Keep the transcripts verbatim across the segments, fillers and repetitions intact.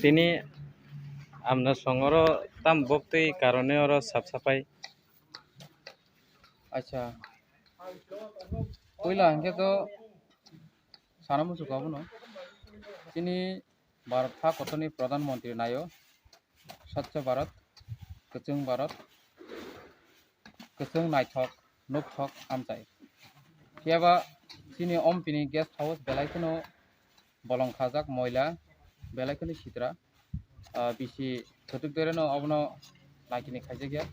Tini amna songoro tam boktwi karone oro sap sapai. Acha. Puila hingke to sana muchuk abono. Chini Bharat ha kotorni Pradhan Mantri naio, Swachh Bharat, Kwchwng Bharat, kwchwng naithok, nukthok amchai. Phiyaba chini ompini guest house belai kheno bolong khajak, moila, belai kheno sitra, ah, bisi kwtwk dereno obono naikini khaijakya.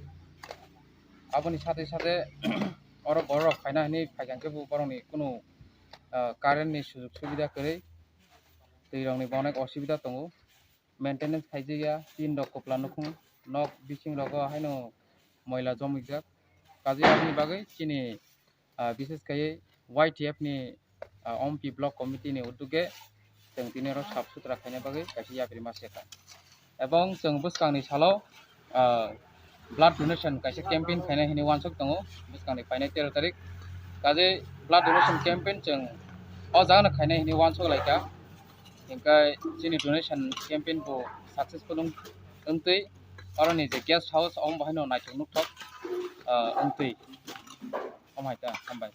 Aboni sate sate oro borok phaina hinwi phaikha khe bo borokni kunu, ah, current ni sujug subida kwrwi, twi rokni bo onek osubida tongo. Maintenance khaijakya, tin rok kwpla nukhung, nok bising rogo haino moila jomijak. Kaje aboni bagwi chini, ah, bishes khaiwi Y T F ni, ah, Ompi Block Committee ni uduge chwng tini oro sap sutra khaina bagwi kaisa yapri ma se kha. Ebong chwng bwskangni salo, ah, blood donation kaisa campaign khaina hinwi uansuk tongo, bwskangni phainai tero tarik. Kaje blood donation campaign chwng o jagano khaina hinwi uansuk lai kha. Hingke chini donation campaign bo successful wng-, wngtwi, oroni je guest house omo bahaino naithok nukthok, ah, wngtwi. Omo hai ta, hambai.